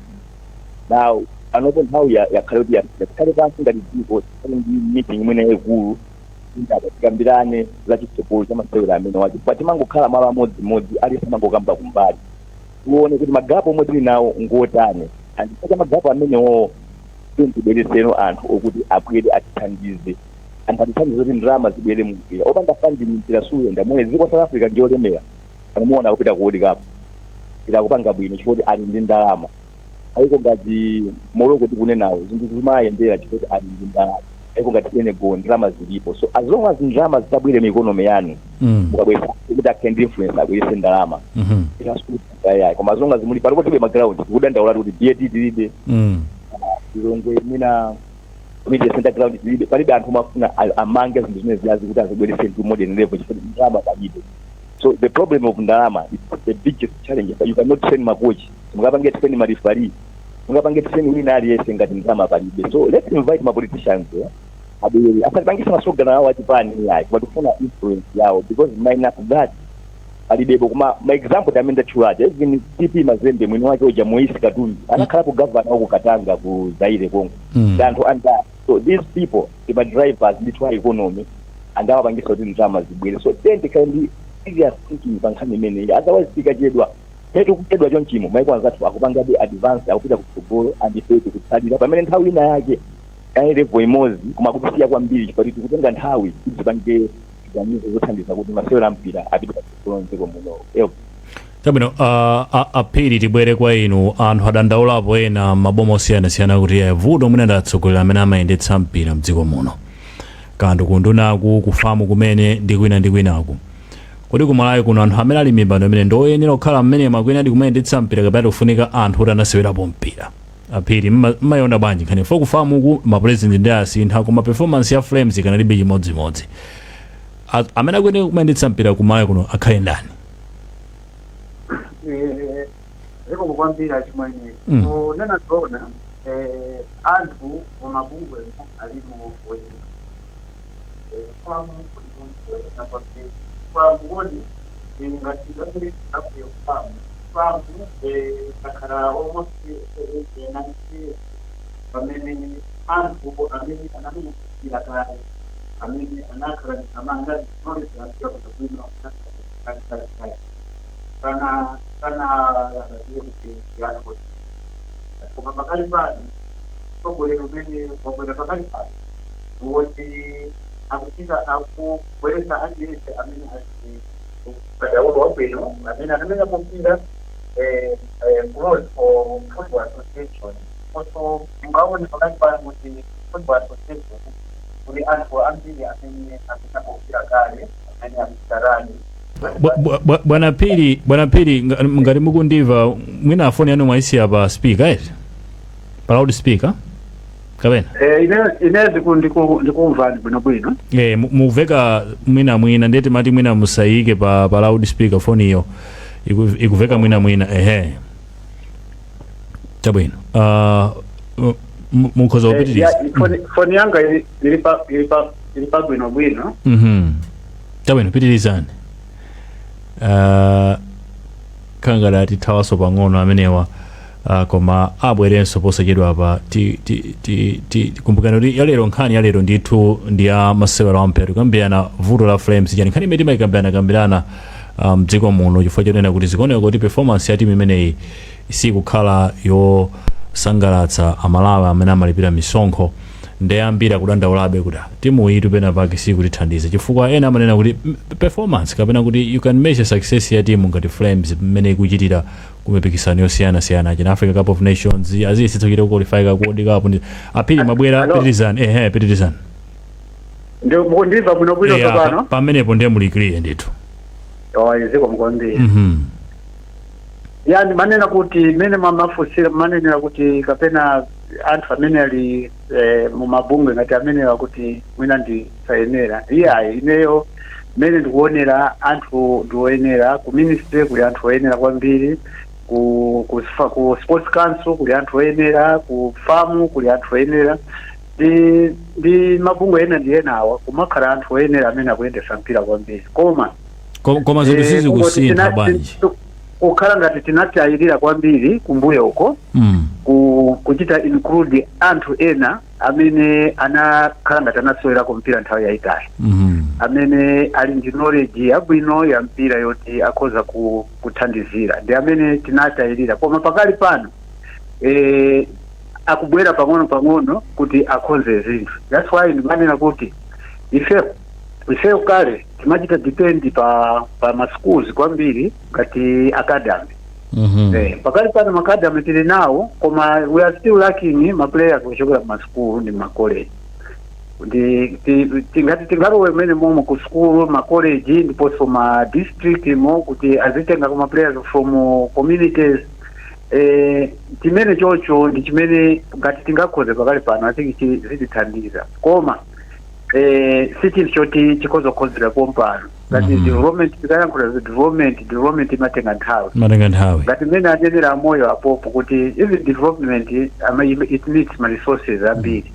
Now panopo nthawi yakhale kuti yakhale pansi ngati dziko, tikhale ndi meeting imene yaikulu, indaba tikambirane za chitsogolo cha masewera amene wacho, chifukwa timangokhala malo amodzimodzi, aliyense amangokamba kumbali. Tione kuti ma gap omwe tili nawo ngotani, and chifukwa cha ma gap amenewo tibweretseno anthu okuti abwere atithandize, anthu atithandize kuti ndalama zibwere mumpira. Opanda funding mpira suyenda. Momwe dziko South Africa ndiyolemera, anamuona kupita ku World Cup ikakupanga bwino chifukwa ali ndi ndalama. Ayiko ngati Morocco tikunenawo, zinthu zimayendera chifukwa ali ndi ndalama. Ayiko ngati Senegal, ndalama zilipo. So as long as ndalama zitabwere mu economy yanu, mukabwera kuti akhale ndi influence, abwerese ndalama, yayi. Koma as long as muli palipo tilibe ma ground, tikudandaula kuti BAT tilibe, Lilongwe mwina community center ground tilibe, palibe. Anthu omafuna amange zinthu zimene ziyazi kuti azibwerese to modern level chifukwa ndalama palibe. So the problem of ndalama is the biggest challenge. You cannot train makochi, mungapange train ma referee, mungapange train wina aliyense ngati ndalama palibe. So let's invite ma politicians, abwere, asatipangise ma slogan awo achipani, yayi, koma tikufuna influence yawo, because minus that palibepo. Koma ma example amene ndatchulaja, even TP Mazembe, mwini wake uja Moise Katumbi anakhalapo governor waku Katanga ku Zaire konko. Anthu anda. So these people ndi ma drivers ndithu a economy, and awapangisa kuti ndalama zibwere. So then tikhale ndi serious thinking pa nkhani imeneyi, otherwise tikachedwa petu kuchedwa chonchimo, maiko anzathu akupangabe advance, akupita kutsogolo, and ife tikutsalira, pamene nthawi ina yake ayi level imodzi koma kutisiya kwambiri chifukwa tikutenga nthawi kuti tipange ziganizo zothandiza kuti masewera mpira apite patsogolo mdziko muno. Chabwino, aphiri, tibwere kwa inu. Anthu adandaulapo ena maboma osiyanasiyana kuti vuto mwina ndatsogolera amene amayendetsa mpira mdziko muno, kanthu kundunaku, ku FAM kumene, ndi kwina ndi kwinaku. Kodi kumalawi kuno anthu amene ali mipando imene ndoyenera kukhala mmene makwina adi kumayendetsa mpira, kapena kufunika anthu kuti anasewerapo mpira? Aphiri, mmayiona bwanji nkhani fo ku FAM ku ma president ndi asintha, koma performance ya Flames ikanalibe chimodzimodzi? Amene akuyenera kumayendetsa mpira kumalawi kuno akhale ndani? Zikomo kwambiri, achimwene. Kunena zoona, anthu mumabungwe alimo oyera. FAM kulimunthu kwambiri. FAM kodi ngati ngati akuyo FAM, FAM takhala almost 90 years pamene anthu amene anamenyesera kale, amene anakhala amanga knowledge anthu bwino kale kale kale, kana kana alaziye kuti yathu. Koma pakali pano mtsogoleri umene wabwera pakali pano woti akuchita akubweretsa aliyense amene ali ukadaulo wabwino, amene anamenya mpira, close for football association. Also mungaone pakali pano kuti football association kuli anthu ambiri amene amenya mpira kale, amene akuchitarani. Bwana Phiri, bwana Phiri, ngati mukundimva, mwina foni yanu mwaisiya pa speaker eti, pa loud speaker kapena? Ine ndikumvani bwinobwino. Muveka mwina mwina, ndeti mati mwina musayike pa loud speaker foni iyo, ikuveka mwina mwina. Ehe, chabwino, mukhoza kupitiriza. Ya, foni yanga ili pa bwinobwino. Chabwino, pitirizani. Khangala tithawaso pang'ono amenewa, koma abwerenso posachedwa apa. Kumbukani kuti yalero, nkhani yalero ndithu ndi ya masewero ampira. Tikambirana vuto la Flames chani, nkhani imene timayikambirana kambirana mdziko muno, chifukwa chonena kuti zikuoneka kuti performance ya timu imeneyi sikukhala. Kusangalatsa Amalawi amene amalipira misonkho. Ndiye ambiri akudandaulabe kuti, "Ah, timu iyi pena pake sikutithandiza," chifukwa ena amanena kuti performance, kapena kuti you can measure success ya timu ngati Flames mmene ikuchitira ku mipikisano yosiyanasiyana, china Africa Cup of Nations, aziyesetsa kuchita kuqualify ka World Cup. Ndi aphiri mwabwera. Hello. Pitirizani, ehe, pitirizani. Ndi mukundimva bwinobwino tsopano? Pamenepo ndiye muli clear ndithu. Oh, zikomo kwambiri. Yani manena kuti mene mamafusira, manenera kuti kapena anthu amene ali mumabungwe ngati amenewa kuti mwina ndi sayenera. Iyayi, ineyo mmene ndikuonera, anthu ndioyenera. Ku ministry kuli anthu oyenera kwambiri, ku sports council kuli anthu oyenera, ku FAM kuli anthu oyenera, ndi mabungwe ena ndi enawa kumakhala anthu oyenera amene akuyendesa mpira kwambiri, koma Koma zinthu sizikusintha bwanji? Kukhala ngati tinatayirira kwambiri kumbuyo uko kuchita include anthu ena amene anakhala ngati anasowerako mpira nthawi yayitali, amene ali ndi knowledge yabwino ya mpira yoti akhoza kuthandizira, ndi amene tinatayirira. Koma pakali pano akubwera pang'ono pang'ono kuti akonze zinthu. That's why ndimanena kuti ifeyo kale timachita depend pa ma schools kwambiri ngati academy. Pakali pano ma academy tili nawo, koma we are still lacking ma players kuchokera ma school ndi ma college. Ndi tingati tingalowe mmene momwe ku school, ma college, ndiponso ma district mo, kuti azitenga kuma players from communities, chimene chocho ndi chimene ngati tingakhoze pakali pano, I think zitithandiza. Koma si chinthu choti chikhoza kukhozera pompano ngati development. Tikayankhula za development, development imatenga nthawi. Matenga nthawi. Ngati mmene anenera amoyo apopo kuti even development it needs ma resources ambiri,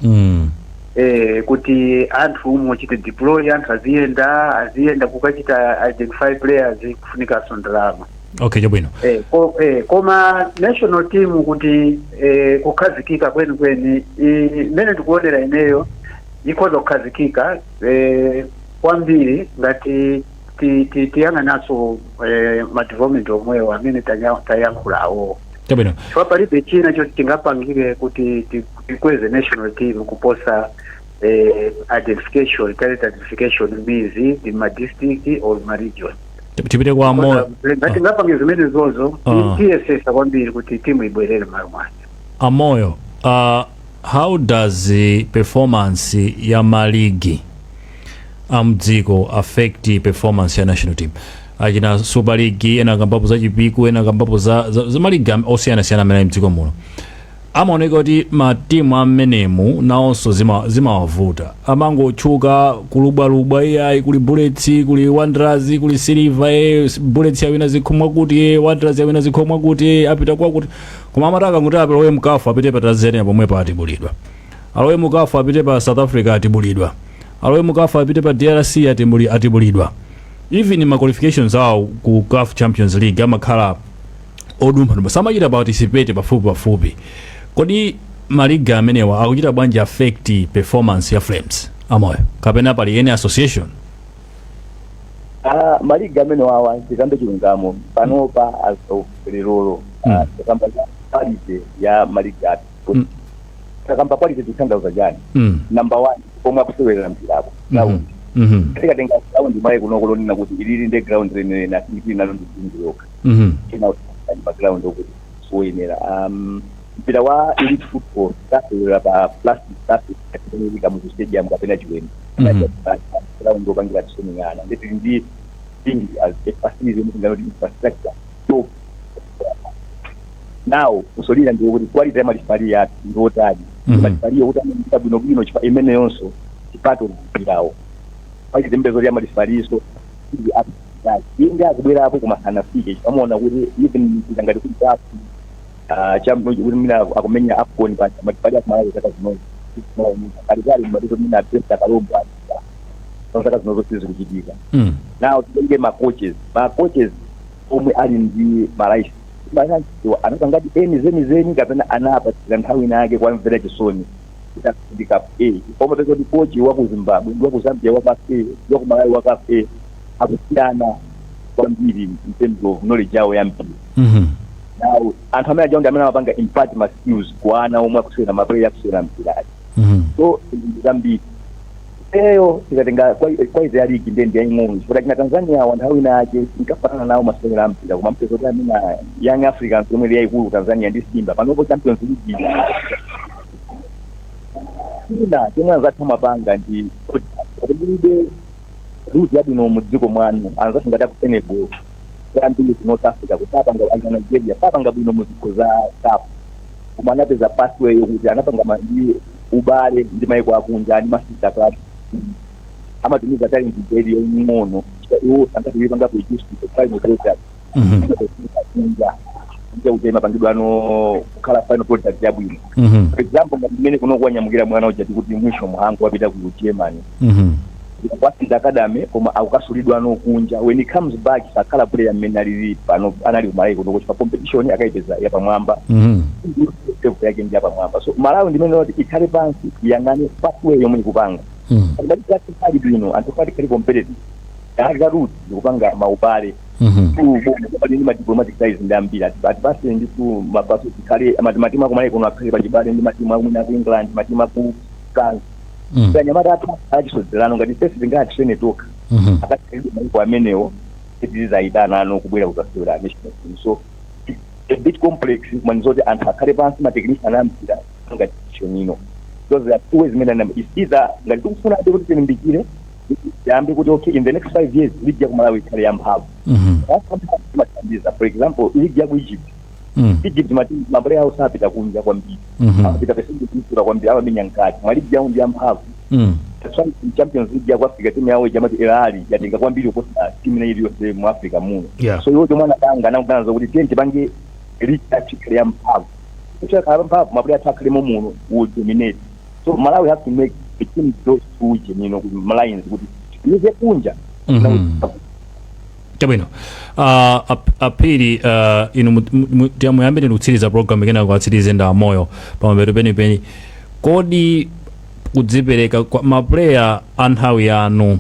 kuti anthu muchite deploy, anthu aziyenda kukachita identify players, kufunikanso ndalama. Okay, chabwino. Koma national team kuti kukhazikika kwenikweni, imene ndikuonera ineyo, ikhoza kukhazikika kwambiri ngati tiyang'ananso ma development omwewo amene tayankhulawo, chifukwa palibe china choti tingapangire kuti tikweze national team kuposa identification, talent identification m'midzi ndi ma district or ma region. Tipite kwa Amoyo. Ngati tingapange zimene zozo, tiyesesa kwambiri kuti timu ibwerere malo mwake. Amoyo, how does the performance ya maligi amdziko affect performance ya national team? Achina Super League, ena akambapo za Chipiku, ena akambapo za maligi osiyanasiyana amene ali mdziko muno, amaoneka kuti matimu amenemu nawonso zimawavuta, amangotchuka kulubwalubwa. Iyayi, kuli Bullets, kuli Wanderers, kuli Silver, Bullets yawina zikhomwa kuti, Wanderers yawina zikhomwa kuti, apita kwakuti, koma amataka kuti alowe mu CAF, apite pa Tanzania pomwepo atibulidwa, alowe mu CAF, apite pa South Africa, atibulidwa, alowe mu CAF, apite pa DRC, atibulidwa. Even ma qualifications awo ku CAF Champions League amakhala odumpha, samachita participate pafupi pafupi. Kodi maliga amenewa akuchita bwanji affect performance ya Flames, Amoyo, kapena pali any association? Ah, maliga amene wawa, tikambe chilungamo, panopa as of lerolo, tikamba za quality ya maliga athu. Takamba quality, tikutanthauza chani? Number one, pomwe akusewera mpirako, ground. Tikatenga ground mayi kunoko, lonena kuti ilili ndi ground leneleni, asindikili nalo ndi dzindi yokha. Ena pa ground okuti soyenera. Mpira wa elite football tasewera pa plastic surface kapena Kamuzu Stadium kapena Chiwembe, ground opangira training ana. Nditili ndi things as a facility yomwe tinganoti infrastructure top. Now kusolira ndiwo kuti quality ya malifali yathu ndiotali. Malifali yokuti amachita bwinobwino, chipa imeneyonso chipato mpirawo pali tembezo lya malifaliso ili inde akubwerapo koma sanafike. Chipamuona kuti even mpira ngati kuti CAF kuti mina akumenya AFCON pa malifali akumalawi zaka zinozi, kalekale mmatito mina apesa kalombo aita, zaka zinozo sizikuchitika. Now titenge ma coaches, ma coaches omwe ali ndi ma license anapangati eni zenizeni kapena anapatira nthawi inake kwamvera chisoni kuti akufika A, pomwe peza kuti coach wa ku Zimbabwe ndi wa ku Zambia wa CAF A ndi wa ku Malawi wa CAF A akusiyana kwambiri in terms of knowledge yawo ya mpira. Now anthu amene ajawo ndi amene amapanga impart ma skills kwa ana omwe akusewera, ma player akusewera mpirayi. So zinthu zambiri eyo tikatenga kwa ize ya ligi ndiye ndi yaying'ono, chifukwa china Tanzania wa nthawi inake inkafanana nawo masewera ampira, koma mpeza kuti amene Young Africans yomwe ili yayikulu Tanzania ndi Simba panopo Champions League ina chomwe anzathu amapanga ndi kulibe route yabwino mu dziko mwanu. Anzathu ngati aku Senegal kwambiri, ku North Africa kusapanga, anga Nigeria sapanga bwino mu zikho za CAF, koma anapeza pathway yokuti anapanga ndi ubale ndi maiko akunja ndi ma sister club, amatumiza talent ili yong'ono, iwo sangati ipanga produce the final product kunja kunja kuti imapangidwa ano kukhala final product yabwino. For example, ngati mmene kuno kuwanyamukira mwana uja tikuti mwisho Mhango wapita ku Germany kwasinda academy, koma akukasulidwa ano kunja. When he comes back sakhala player mmene alili pano anali kumalawi kuno, kuti pa competition akayipeza yapamwamba, level yake ndi yapamwamba. So Malawi ndimene kuti ikhale pansi, iyang'ane pathway yomwe ikupanga ngati pali bwino anthu pati khali competitive akaruti ndikupanga maubale ndi ma diplomatic ties ndi ambiri ati basi nditu mapaso tikhale matimu akumalawi kuno akhale pachibale ndi matimu akumene aku England, matimu aku France. Anyamata athu achisodzerano ngati ifenso tingatisene tokha akathalidwe maiko amenewo tizayitana ano kubwera kuzasewera national team. So a bit complex, koma ndizoti anthu akhale pansi, ma technician ampira anga decision ino, because there are two ways imene is either ngati tikufuna ade kuti tilimbikire, tiyambe kuti okay, in the next 5 years ligi ya ku Malawi ikhale yamphamvu. Imathandiza, for example, ligi ya ku Egypt. Egypt ma player awo sapita kunja kwambiri, amapita percentage ikula kwambiri, amamenya mkati mwa ligi yawo ndi yamphamvu. Champions League ya ku Africa, timu yawo ijamati Al Ahly yatenga kwambiri kuposa timu ina iliyonse mu Africa muno. So iwo chomwe anapanga, anakuganiza kuti tiye tipange ligi yathu ikhale yamphamvu, kuti akhala mphamvu ma player athu akhalemo muno will dominate. So Malawi have to make between those two lines kuti titumize kunja. Chabwino. Aphiri, inu muyambire ndikutsiriza program, ikena kuatsirize nda moyo pamapeto penipeni. Kodi kudzipereka kwa ma player a nthawi yanu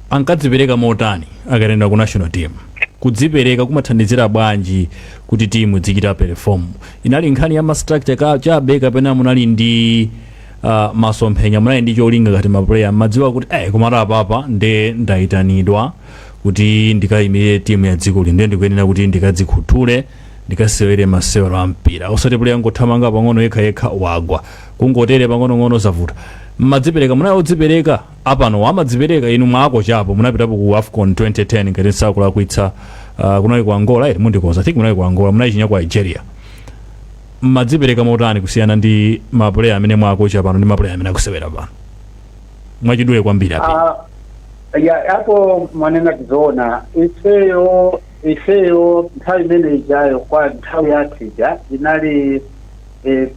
ankadzipereka motani akatenda ku national team? Kudzipereka kumathandizira bwanji kuti timu izichita perform? Inali nkhani ya ma structure chabe kapena munali ndi masomphenya, munali ndi cholinga ngati ma player, madziwa kuti komatu apapa nde ndayitanidwa kuti ndikayimirire timu ya dziko lino, ndiye ndikuyenera kuti ndikadzikhuthule, ndikasewere masewero a mpira, osati player ngothamanga pang'ono yekha yekha wagwa, kungotere pang'onong'ono zavuta? Mmadzipereka, munali odzipereka? Apano amadzipereka? Inu mwako chapo munapitapo ku AFCON 2010 ngati nsakulakwitsa, kunali ku Angola ere? Mundikonza, I think munali ku Angola, munayichinya ku Algeria. Mmadzipereka motani kusiyana ndi ma player amene mwakocha pano ndi ma player amene akusewera pano? Mwachidule kwambiri api. Ah, ya, apo mwanena tizoona. Ifeyo nthawi imene ijayo, kwa nthawi yathu ija, inali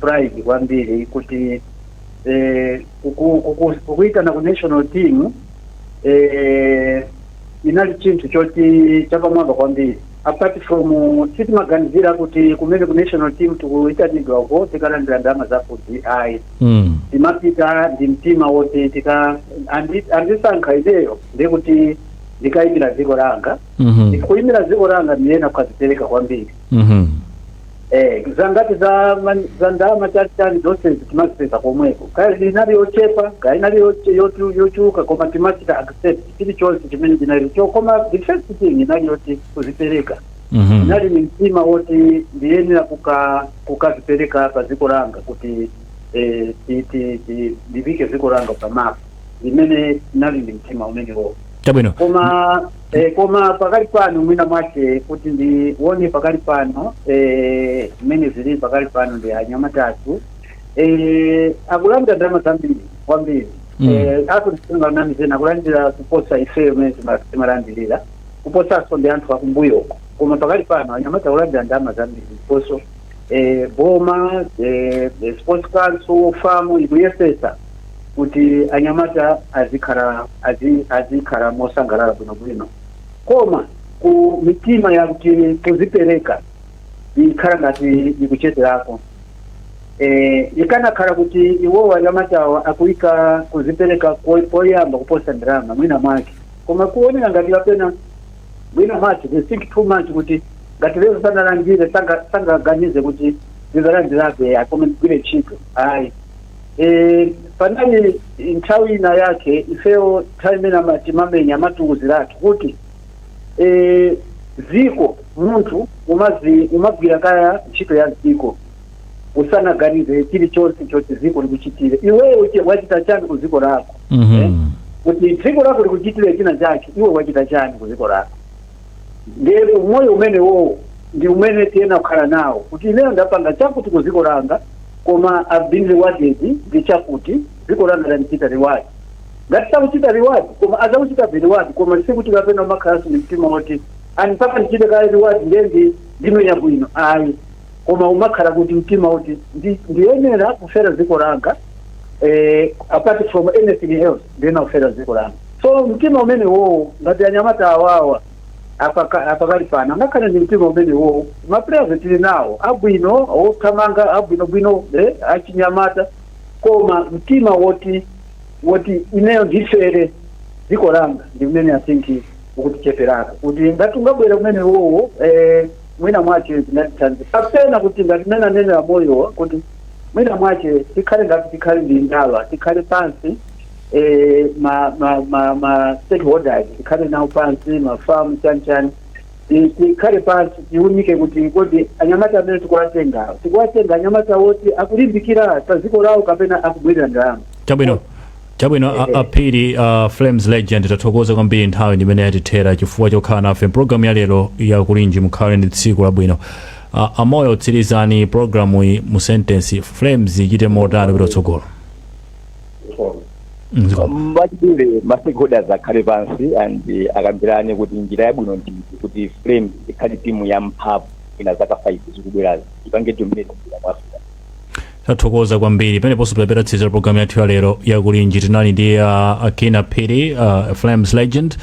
pride kwambiri kuti kukuitana ku national team inali chinthu choti chapamwamba kwambiri. Apart from sitimaganizira kuti kumene ku national team tikuitanidwako tikalandira ndalama zakuti, ayi. Timapita ndi mtima woti tika andisankha ineyo ndikuti ndikayimira dziko langa. Kuyimira dziko langa ndiyena kukazipereka kwambiri. Zangati za ndalama chani zonse timazipeza komweko, kaya inali yochepa, kaya inali yochuluka, koma timachita accept chilichonse chimene chinali cho. Koma the first thing inali yoti kuzipereka. Inali ni mtima woti ndiyenera kukazipereka pa dziko langa kuti ndivike dziko langa pamapo, limene inali ndi mtima umenewo. Koma pakali pano mwina mwache kuti ndione pakali pano mmene zili pakali pano, ndi anyamatatu akulandira ndalama zambiri kwambiri. Apo ndisinganamizeni, akulandira kuposa ifeyo mmene timalandirira, kuposanso ndi anthu akumbuyoko. Koma pakali pano anyamata akulandira ndalama zambiri, ndiponso boma, sports council, FAM ikuyesesa kuti anyamata azikhala mosangalala bwinobwino. Koma ku mitima yakuti kuzipereka ikhala ngati ikucheterako. Ikanakhala kuti iwowa anyamatawa akuyika kuzipereka poyamba kuposa ndalama mwina mwake, koma kuonera ngati kapena Mwina mwache they think too much kuti ngati lero sanalandire, sangaganize kuti ndizalandirabe, akome ndigwire ntchito, ayi. Panali nthawi ina yake ifeyo, nthawi imene timamenya, amatiuziratu kuti ziko munthu umagwira kaya ntchito ya ziko usanaganize chilichonse choti ziko likuchitire iweyo. Wachita chani ku ziko lako? Kuti dziko lako likuchitire china chake, iwe wachita chani ku dziko lako? Ndiye moyo umene wowo ndi umene tiyena kukhala nawo, kuti ineyo ndapanga chakuti ku dziko langa, koma I've been rewarded ndi chakuti, dziko langa landichita reward. Ngati sakuchita reward, koma azakuchita reward, koma sikuti kapena umakhalanso ndi mtima woti ani mpaka ndichite kale reward ndendi ndimenya bwino, ayi. Koma umakhala kuti mtima woti ndiyenera kufera dziko langa, apart from anything else, ndiyena kufera dziko langa. So mtima umene wowo, ngati anyamata awawa apakali pano angakhale ndi mtima umene wowo, maplayers tili nawo abwino, othamanga abwinobwino, achinyamata, koma mtima woti ineyo ndifere dziko langa ndi umene I think ukuticheperako. Kuti ngati ungabwera kumene wowo, mwina mwache zinatithandiza, kapena kuti ngati mene anenera moyowa, kuti mwina mwache tikhale ngati tikhale ndi ndalama, tikhale pansi, ma stakeholders tikhale nawo pansi, mafamu chani chani, tikhale pansi tiunike kuti kodi anyamata amene tikuwatenga anyamata woti akulimbikira pa dziko lawo kapena akubwerera ndalama. Chabwino. Aphiri, Flames legend, tathokoza kwambiri. Nthawi ndimene yatithera chifukwa chokhala nafe mpulogalamu ya lero ya Kulinji. Mukhale ndi tsiku labwino. Amoyo, tsirizani programu iyi mu sentence: Flames ichite motani kupita kutsogolo? Zikomo. Mwachidule, ma stakeholders akhale pansi and akambirane kuti njira yabwino ndi kuti Flames ikhale timu ya mphamvu ina zaka 5 zikubwerazi ipange dominate mpira mu Africa. Tathokoza kwambiri. Peneponso tapera tsirizira programu yathu ya lero yakulinji. Tinali ndi Akina Phiri, Flames legend,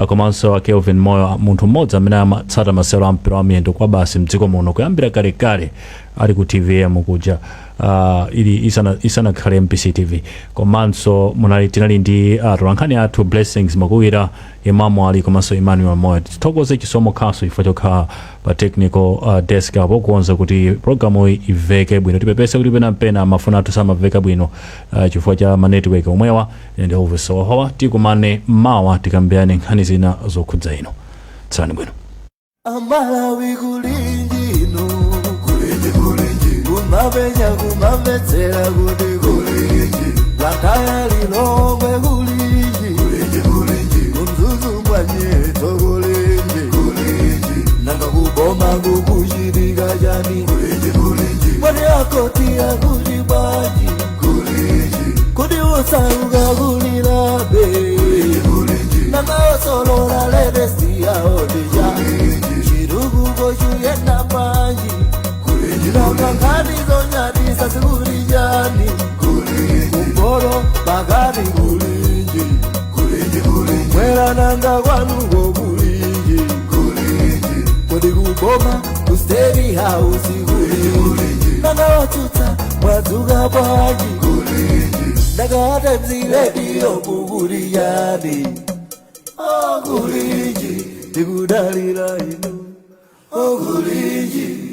komanso Kelvin Moyo, munthu mmodzi amene amatsata masewero a mpira wa miyendo kwa basi mdziko muno kuyambira kalekale ali ku TVM kuja, ili isanakhale MBC TV. Komanso munali tinali ndi tolankhani athu Blessings Makuwira, Imamu Ali komanso Emmanuel Moyo. Tithokoze Chisomo Khaso chifukwa chokhala pa technical desk apo kukonza kuti programu iyi iveke bwino. Tipepese kuti pena mpena mafoni athu samaveka bwino chifukwa cha ma network omwewa. Ine ndi Elvis Wahowa. Tikumane mawa, tikambirane nkhani zina zokhudza ino. Tsalani bwino. Amalawi, kulinji ino, kulinji, kulinji, kumapenya kumamvetsera kuti kulinji, Blantyre, Lilongwe, kulinji, kulinji, kulinji, kuMzuzu mwanyetso, kulinji, kulinji, nanga kuboma kukuchitika chani? Kulinji, kulinji, mwati akoti akuti bwanji? Kulinji, kuti usauka kulilabe? Kulinji, nanga osolola latest yaodija chitukuko chuyenda bwanji? Nanga nkhani zonyadisa zikuli chani? Kumporo pakati, kulinji, mwera, nanga kwanuko kulinji? Kodi kuboma ku State House kulinji? Nanga watsutsa mwadzuka bwanji? Nanga Times Radio kukuli chani? Okulinji, tikudalira inu, okulinji.